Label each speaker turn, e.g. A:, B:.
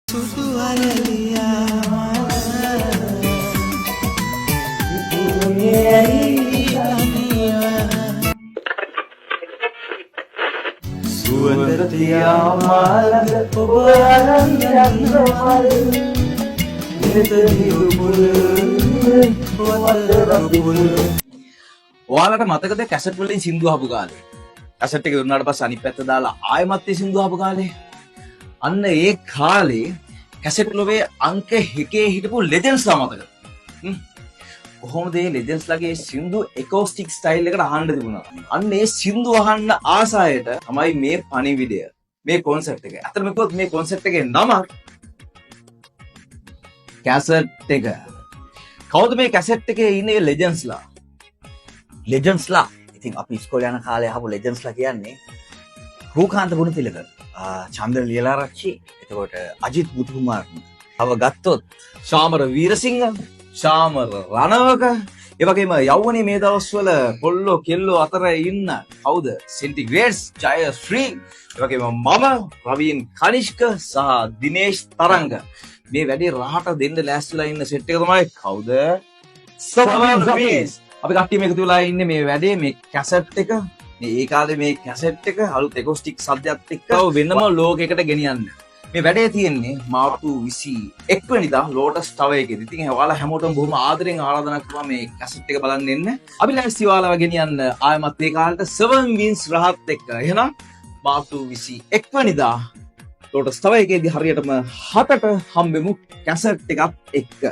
A: සුදු අරලියා මල විපුරුනේ ඇයි තනිව? සුවඳ තියා මා ළඟ ඔබ අරන් යන්න මල් වෙත දියුපුල් වතර පුල්.
B: ඔයාලට මතකද කැසට් වලින් සින්දු අහපු කාලේ? කැසට් එක දුන්නාට පස්සේ අනිත් පැත්ත දාලා ආයෙමත් ඒ සින්දු අහපු කාලේ. අන්න ඒ කාලේ කැසට් ලොවේ අංක එකේ හිටපු ලෙජන්ඩ්ස්ලා මතකද? කොහොමද මේ ලෙජන්ඩ්ස්ලාගේ සින්දු එකෝස්ටික් ස්ටයිල් එකට අහන්න තිබුණා? අන්න ඒ සින්දු අහන්න ආස අයට තමයි මේ පණිවිඩය. මේ කොන්සර්ට් එක. ඇත්තටම කිව්වොත් මේ කොන්සර්ට් එකේ නම කැසට් එක. කවුද මේ කැසට් එකේ ඉන්නේ ලෙජන්ඩ්ස්ලා?
C: ලෙජන්ස්ලා ඉතින් අපි ඉස්කෝලේ යන කාලේ අහපු ලෙජන්ස්ලා කියන්නේ රූකාන්ත ගුණතිලක, චන්ද්‍ර ලියලාරච්චි, එතකොට අජිත් මුතුකුමාර්. තව ගත්තොත්
B: ශාමර වීරසිංහ, ශාමර රණවක, ඒ වගේම යෞවනයේ මේ දවස්වල කොල්ලෝ කෙල්ලෝ අතර ඉන්න කවුද? සෙන්ටිග්‍රේඩ්ස්, ජයශ්‍රී, ඒ වගේම මම, ප්‍රවීන් කනිෂ්ක සහ දිනේෂ් තරංග. මේ වැඩේ රහට දෙන්න ලෑස්තිලා ඉන්න සෙට් එක තමයි කවුද? සමන් රමේෂ්. අපි කට්ටියම එකතු වෙලා ඉන්නේ මේ වැඩේ, මේ කැසට් එක, මේ ඒ කාලේ මේ කැසට් එක අලුත් එකොස්ටික් සද්දයක් එක්ක වෙනම ලෝකයකට ගෙනියන්න. මේ වැඩේ තියෙන්නේ මාර්තු 21 වෙනිදා ලෝටස් ටවර් එකේදී. ඉතින් ඔයාලා හැමෝටම බොහොම ආදරෙන් ආරාධනා කරනවා මේ කැසට් එක බලන්න එන්න. අපි ලෑස්ති ඔයාලව ගෙනියන්න ආයෙමත් ඒ කාලේට 7 වින්ස් රහත් එක්ක. එහෙනම් මාර්තු 21 වෙනිදා ලෝටස් ටවර් එකේදී හරියටම 7ට හම්බෙමු කැසට් එකත් එක්ක.